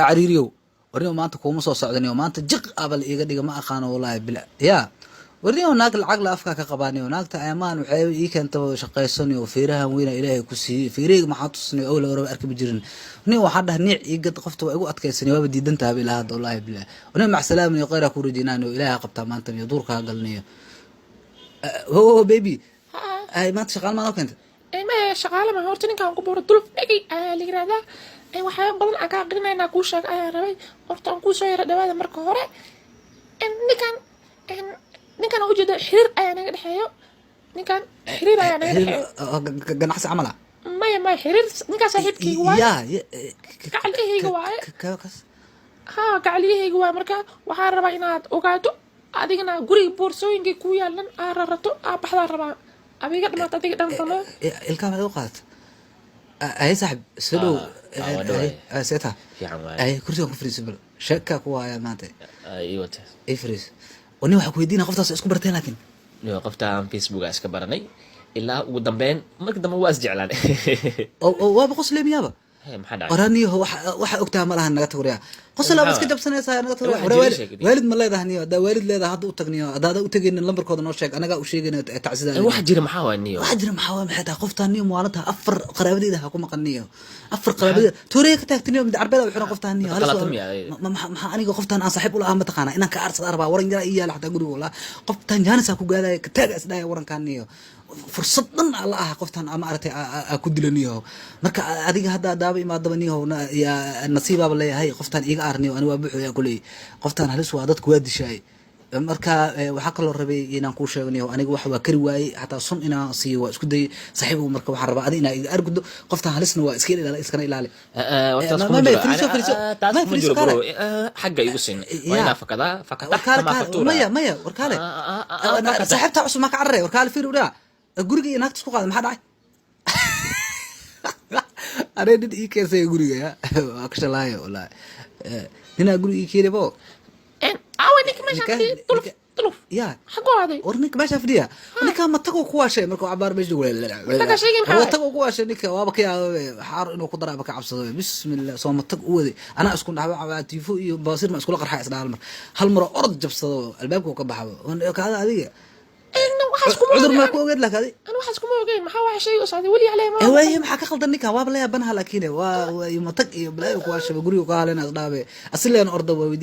Waraa cariiriyow, warniyo maanta kuuma soo socdaniyo, maanta jiq abal iiga dhiga, ma aqaano wallaahi bila ya. Warniyo naag lacag la afkaa ka qabaaniyo, naagta amaan waxay ii keentaba shaqaysaniyo, feerahan weyna Ilaahay ku siiyey, feerahayga maxaa tusniyo, awla horeba arki ma jirin. Nin waxaan dhahay niic ii gad, qofta waa igu adkaysaniyo, waaba diidan tahay ilaa hadda, wallaahi bilaa. Warniyo macsalaamaniyo, khayraa ku rajeynaaniyo, Ilaahay qabtaa maanta niyo, duurkaa galniyo. Ho baby, ay maanta shaqaal maa noo keentay? Maya, shaqaale ma. Horta ninkaan ku buuro Duluf Dhegay ayaa la yirahdaa. Waxyaaba badan aan kaa aqrinaynaa kuu sheeg ayaan rabay. Horta aan kuu soo yara dhawaada marka hore. Ninkan aan ujeeda xiriir ayaa naga dhexeeyo. Ninkan xiriir ayaa naga dhexeeyo. Ganacsi camal ah? Maya, maya, xiriir ninkaan saaxiibkayga waaye. Ya. Gacaliyahayga waaye. Kas. Ha, gacaliyahayga waaye. Marka waxaan rabaa inaad ogaato adigana guriga boorsooyinkay ku yaalan aa rarato, aa baxdaa rabaa, abiga dhamaata adiga dhan rano. Ilkaha maxaad u qaadata? Ay saaxib, soo dhow. Waa dhawaay. Seeta? Fiican waaye. Ay, kursigan ku fariiso, bal sheeka ku haya maanta. Ii wata. Ay, fariiso oo nin waxaa ku weydiina qoftaas isku barteen laakiin. Niyo, qoftaan Facebook iska baranay, ilaa ugu dambeyn marka dambe waa isjeclaan. Oo waaba qosle miyaaba? He, maxaa dhacay? Oraniyo waxa ogtaha ma lahan, naga tagriya qosla iska jabsanaysaa, naga tagriya. Waxa jira sheegay. Waalid ma leedahay niyo? Haddaa waalid leedahay, hadda u tagniyo. Haddaada u tegaynin, lambarkooda noo sheeg, anagaa u sheegayna tacsida. Waxa jira maxaa waa niyo? Waxaa jira maxaa waa? Maxay tahay qoftaan niyo? Maalinta afar qaraabadeeda ha ku maqan niyo, afar qaraabadeeda toorey ka taagtaniyo, mid carbeeda u xiran qoftaan niyo. Dadka qalata miya? Maxaa aniga qoftaan aan saaxiib u lahaa mataqaana inaan ka aarsada rabaa, waran yaraa ii yaala xataa guriga. Walaa qoftaan jaanis ku gaadaya, ka taaga isdhaya warankaan niyo, fursad dhan aa la aha qoftaan ama aragtay aa ku dila niyo. Marka adiga hadda daaba imaadaba niyo, yaa nasiibaaba leeyahay, qoftaan iiga aar niyo, ani waa buuxaya kuley, qoftaan halis waa, dadku waa dishaay. Marka waxaa kaloo rabay inaan kuu sheego niyo, aniga wax waa kari waayey, xataa sun inaan siiyo waa isku dayay saaxiib. Marka waxaan rabaa adi inaa iga argudo, qoftaan halisna waa, iska ilaali, iskana ilaali. Taas ma- kuma ma- jiro. Fariiso, fariiso. Taas Ma, kuma fariiso, jiro kaale. bro. Xagga igu sin waa Ya. inaa fakadaa fakatax Warkaale kama kaale. faktuura. Maya, maya, warkaale. Fakatax. Saaxiibtaa cusub maa ka cararay? Warkaale, fiir udhaa guriga iyo naagta isku qaada, maxaa dhacay? Anay nin ii keensay guriga, ya waa ka shalaayo wallaahi. Ninaa guriga ii keenay bo. Aaway ninka meeshaan fadhiyay? Duluf, Duluf. Ya. Xaguu aaday? War ninka meeshaa fadhiya, ninka matagoo ku waashay marka cabaar meesha. Mataga sheegay maxaa waay? Matagoo ku waashay ninka, waaba ka yaaba xaar inuu ku daraaba ka cabsado. Bismillah, soo matag u waday, anaa isku dhaxba tifo iyo baasir ma iskula qarxay isdhaha, hal mar, hal mar oo orod jabsado, albaabka uu ka baxabo kaada adiga. Waxaas kuma Cudur maa ogeyn. ku ogeed laakiin adi? Ani waxaas kuma ogeyn. Maxaa waxa sheegi u socday weli caleh ma Waaye, maxaa ka qaldan ninkan? Waaba la yaabanaha laakiin waa matag iyo balaayo ku waashaba, guriga ku halena isdhaabe asileen orda waa weydiin.